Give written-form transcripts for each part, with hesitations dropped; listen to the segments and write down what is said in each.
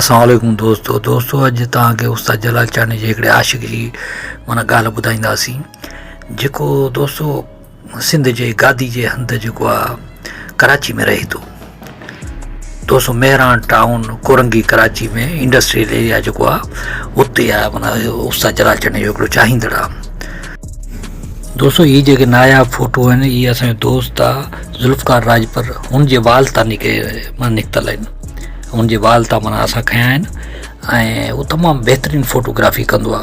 اسلام عليڪم دوستو دوستو اڄ توهان کي استاد جلال چانڊيي جي هڪڙي عاشق جي معنيٰ ڳالهه ٻڌائينداسين جيڪو دوستو سنڌ جي گادي جي هنڌ جيڪو آ ڪراچي ۾ رهي ٿو دوستو Mehran town Korangi Karachi ۾ industrial area جيڪو آ اتي آ معنيٰ استاد جلال چانڊيي جو هڪڙو چاهيندڙ آ دوستو هي جيڪي ناياب فوٽو آهن اهي اسان جو دوست آ ذوالفقار راڄپر هن جي وال تان نڪتل آهن هن جي وال تان معنيٰ اسان کنيا آهن ۽ هو تمام بهترين فوٽوگرافي ڪندو آ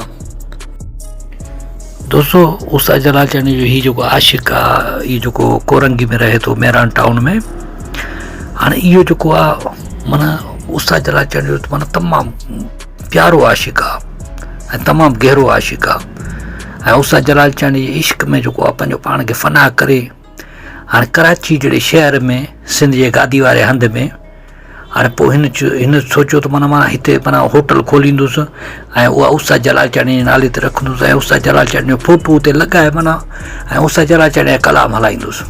دوستو استاد جلال چانڊيو جو هي جيڪو عاشق آ هي جيڪو ڪورنگي ۾ رهي ٿو مهراڻ ٽائون ۾ هاڻي اهو جيڪو آ معنيٰ استاد جلال چانڊيو معنيٰ تمام پيارو عاشق آ ۽ تمام گهرو عاشق آ ۽ استاد جلال چانڊيي جي عشق ۾ جيڪو آ پنهنجو پاڻ کي فنا ڪري هاڻي ڪراچي جهڙي شهر ۾ سنڌ جي گادي واري هنڌ ۾ هاڻي پوء هن هن سوچيو ته معنيٰ مان هتي معنيٰ هوٽل کوليندس ۽ اها استاد جلال چانڊيي جي نالي تي رکندس ۽ استاد جلال چانڊيي جو فوٽو اتي لڳائي معنيٰ ۽ استاد جلال چانڊيي جا ڪلام هلائيندس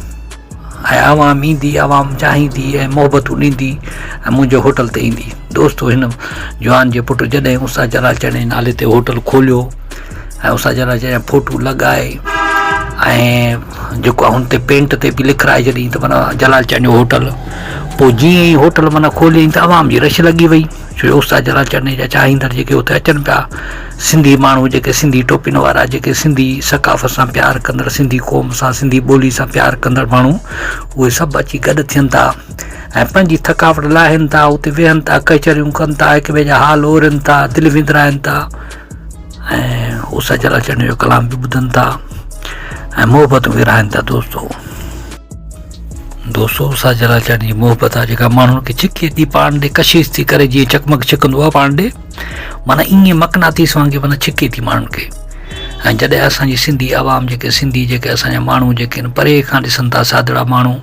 ۽ عوام ايندي عوام چاهيندي ۽ محبتون ڏيندي ۽ منهنجي هوٽل تي ايندي دوستو هن جوان جي پٽ جڏهن استاد جلال چانڊيي جي نالي تي هوٽل کوليو ۽ استاد جلال چانڊيي جا فوٽو لڳائي ۽ جيڪو آهي هن تي پينٽ تي به لکرائي ڇڏيائين ته معنيٰ جلال چانڊيو هوٽل پوء جيئن ئي هوٽل معنيٰ کوليائين ته عوام جي رش لڳي وئي ڇو جو استاد جلال چانڊيي جا چاهيندڙ جيڪي اتي اچن پيا سنڌي ماڻهو جيڪي سنڌي ٽوپين وارا جيڪي سنڌي ثقافت سان پيار ڪندڙ سنڌي قوم سان سنڌي ٻولي سان پيار ڪندڙ ماڻهو اهي سڀ اچي گڏ ٿين ٿا ۽ پنهنجي ٿڪاوٽ لاهين ٿا اتي ويهن ٿا ڪچهريون ڪن ٿا هڪ ٻئي جا حال اورين ٿا دل وندرائين ٿا ۽ استاد جلال چانڊيو جو ڪلام به ٻڌن ٿا ۽ محبتون ورهائن ٿا دوستو دوستو استاد جلال چانڊيو جي محبت آهي جيڪا ماڻهن کي ڇڪي ٿي پاڻ ڏي ڪشش ٿي ڪري جيئن چقمق ڇڪندو آهي پاڻ ڏي معنيٰ ائين مقناطيس وانگي معنيٰ ڇڪي ٿي ماڻهن کي ۽ جڏهن اسانجي سنڌي عوام جيڪي سنڌي جيڪي اسانجا ماڻهو جيڪي آهن پري کان ڏسن ٿا سادڙا ماڻهو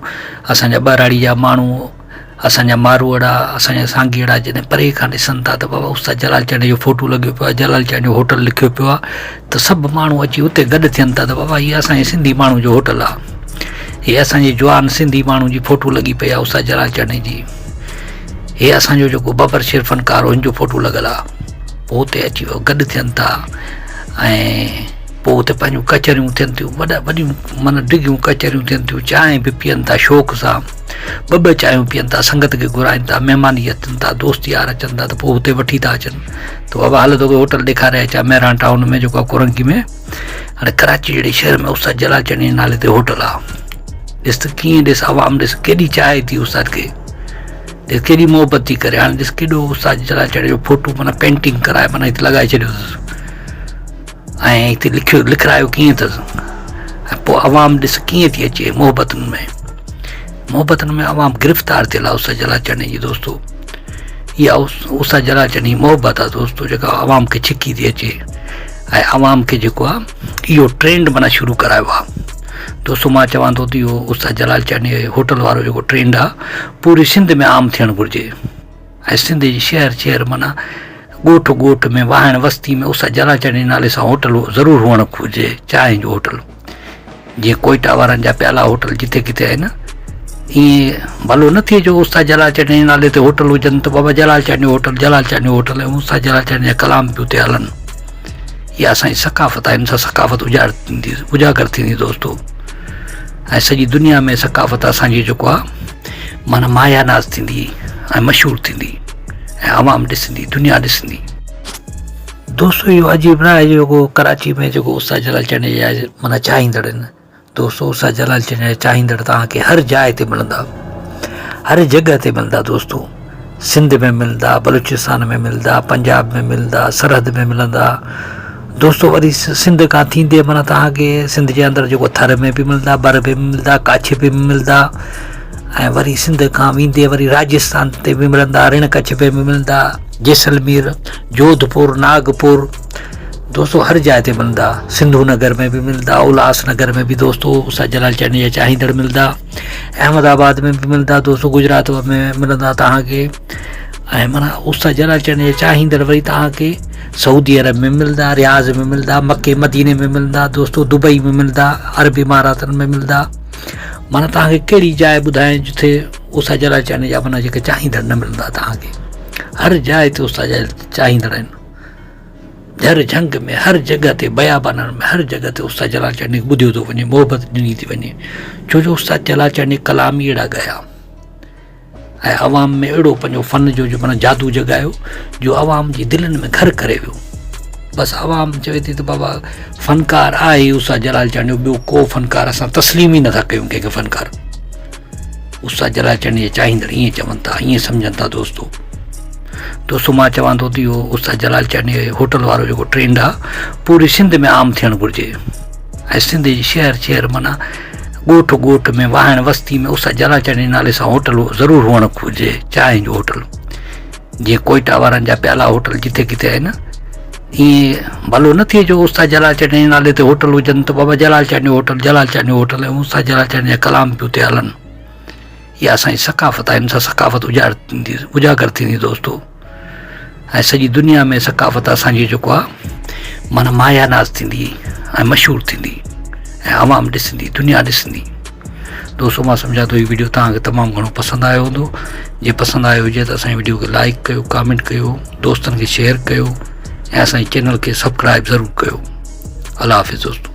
اسانجا ٻهراڙي جا ماڻهو اسان جا ماروئڙا، اسان جا سانگيئڙا جڏهن پري کان ڏسن ٿا ته بابا استاد جلال چانڊيي جو فوٽو لڳيو پيو آهي، جلال چانڊيو هوٽل لکيو پيو آهي ته سڀ ماڻهو اچي اتي گڏ ٿين ٿا ته بابا هي اسان جي سنڌي ماڻهو جو هوٽل آهي. هي اسان جي جوان سنڌي ماڻهو جي فوٽو لڳي پئي آهي استاد جلال چانڊيي جي. هي اسان جو جيڪو ببر شير فنڪار هو هن جو فوٽو لڳل آهي. پوء اتي اچي گڏ ٿين ٿا ۽ پوء اتي پنهنجون ڪچهريون ٿين ٿيون، وڏا وڏيون معنيٰ ڊگهيون ڪچهريون ٿين ٿيون، چانهه به پيئن ٿا شوق سان، ٻه ٻه چانهيون پيئن ٿا، سنگت کي گهرائين ٿا، مهمان ئي اچن ٿا، دوست يار اچن ٿا ته پوء اتي وٺي ٿا اچن ته بابا هل توکي هوٽل ڏيکاري اچان مهراڻ ٽائون ۾ جيڪو آهي ڪورنگي ۾ هاڻي ڪراچي جهڙي شهر ۾ استاد جلال چنڙي جي نالي تي هوٽل آهي ڏس ته ڪيئن ڏس عوام ڏس ڪيڏي چاهي ٿي استاد کي ڏس ڪيڏي محبت ٿي ڪري هاڻي ڏس ڪيڏو استاد جلال چنڙي جو فوٽو معنيٰ پينٽنگ ڪرائي معنيٰ هتي لڳائي ڇڏيو اٿس ۽ هتي لکيو لکرايو ڪيئن اٿس ۽ پوء عوام ڏس ڪيئن ٿي اچي محبتن ۾ محبتن ۾ عوام گرفتار ٿيل آهي استاد جلال چنڙي جي دوستو اها استاد جلال چنڙي جي محبت آهي دوستو جيڪا عوام کي ڇڪي ٿي اچي ۽ عوام کي جيڪو آهي اهو ٽرينڊ معنيٰ شروع ڪرايو آهي دوستو مان چوان ٿو ته اهو استاد جلال چنڙي هوٽل وارو جيڪو ٽرينڊ آهي پوري سنڌ ۾ عام ٿيڻ گهرجي ۽ سنڌ جي شهر شهر معنيٰ ڳوٺ ڳوٺ ۾ واهڻ وستي ۾ استاد جلال چانڊيي جي نالي سان هوٽل ضرور هئڻ گهرجي چانهه جو هوٽل جيئن ڪوئيٽا وارن جا پيالا هوٽل جتي ڪٿي آهن ائين ڀلو نه ٿئي جو استاد جلال چانڊيي جي نالي تي هوٽل هجن ته بابا جلال چانڊيو هوٽل جلال چانڊيو هوٽل ۽ استاد جلال چانڊيي جا ڪلام به اتي هلن اها اسان جي ثقافت آهي ان سان ثقافت اجاڙ ٿيندي اجاگر ٿيندي دوستو ۽ سڄي دنيا ۾ ثقافت اسان جي جيڪو آهي معنيٰ مايا ناز ٿيندي ۽ مشهور ٿيندي ۽ عوام ڏسندي دنيا ڏسندي. دوستو اهو عجيب نه آهي جيڪو ڪراچي ۾ جيڪو استاد جلال چانڊيي جا معنيٰ چاهيندڙ آهن دوستو استاد جلال چانڊيي جا چاهيندڙ توهان کي هر جاء تي ملندا هر جڳهه تي ملندا دوستو سنڌ ۾ ملندا بلوچستان ۾ ملندا پنجاب ۾ ملندا سرحد ۾ ملندا دوستو وري سنڌ کان ٿيندي معنيٰ توهان کي سنڌ جي اندر جيڪو ٿر ۾ به ملندا بر ۾ به ملندا ڪاڇي ۾ به ملندا ۽ وري سنڌ کان ويندي وري راجستان تي به ملندا رڻ ڪڇ ۾ به ملندا جيسلمير جوڌپور ناگپور دوستو هر جاء تي ملندا سنڌو نگر ۾ به ملندا الهاس نگر ۾ به دوستو استاد جلال چانڊيي جا چاهيندڙ ملندا احمد آباد ۾ به ملندا دوستو گجرات ۾ ملندا توهان کي ۽ معنيٰ استاد جلال چانڊيي جا چاهيندڙ وري توهان کي سعودي عرب ۾ ملندا رياض ۾ ملندا مڪي مديني ۾ ملندا دوستو دبئي ۾ ملندا عرب اماراتن ۾ ملندا معنيٰ توهان کي ڪهڙي جاء ٻڌايان جتي استاد جلال چانڊيي جا معنيٰ جيڪي چاهيندڙ نه ملندا توهان کي. هر جاء تي استاد جا چاهيندڙ آهن. هر جهنگ ۾ هر جڳهه تي بيابانن ۾ هر جڳهه تي استاد جلال چانڊيي کي ٻڌيو ٿو وڃي محبت ڏني ٿي وڃي ڇو جو استاد جلال چانڊيي ڪلام ئي اهڙا ڳايا ۽ عوام ۾ اهڙو پنهنجو فن جو جو معنيٰ جادو جڳايو جو عوام جي دلين ۾ گهر ڪري ويو بس عوام چوي ٿي ته بابا فنڪار آهي استاد جلال چانڊيو ٻيو ڪو فنڪار اسان تسليم ئي نٿا ڪيون ڪنهن کي فنڪار استاد جلال چانڊيي جا چاهيندڙ ائين چون ٿا ائين سمجهن ٿا دوستو دوستو مان چوان ٿو ته اهو استاد جلال چانڊيي هوٽل وارو جيڪو ٽرينڊ آ پوري سنڌ ۾ عام ٿيڻ گهرجي ۽ سنڌ جي شهر شهر معنيٰ ڳوٺ ڳوٺ ۾ واهڻ وستي ۾ استاد جلال چانڊيي نالي سان هوٽل ضرور هئڻ گهرجي چانهه جو هوٽل جيئن ڪوئيٽا وارن جا پيالا هوٽل جتي ڪٿي آهن ائين ڀلو نه ٿئي جو استاد جلال چانڊيي جي نالي تي هوٽل هجن ته بابا جلال چانڊيو هوٽل جلال چانڊيو هوٽل ۽ استاد جلال چانڊيي جا ڪلام به اتي هلن اها اسان جي ثقافت آهي ان سان ثقافت اجاڙ ٿيندي اجاگر ٿيندي دوستو ۽ سڄي دنيا ۾ ثقافت اسان جي جيڪو آهي معنيٰ مايا ناز ٿيندي ۽ مشهور ٿيندي ۽ عوام ڏسندي دنيا ڏسندي دوستو مان سمجهان ٿو هي ويڊيو توهان کي تمام گهڻو پسند آيو هوندو جي پسند آيو هجي ته اسان جي ويڊيو کي لائڪ ڪيو ڪامينٽ ڪيو دوستن کي شيئر ڪيو ۽ اسان جي چينل کي سبسڪرائب ضرور ڪيو الله حافظ دوستو.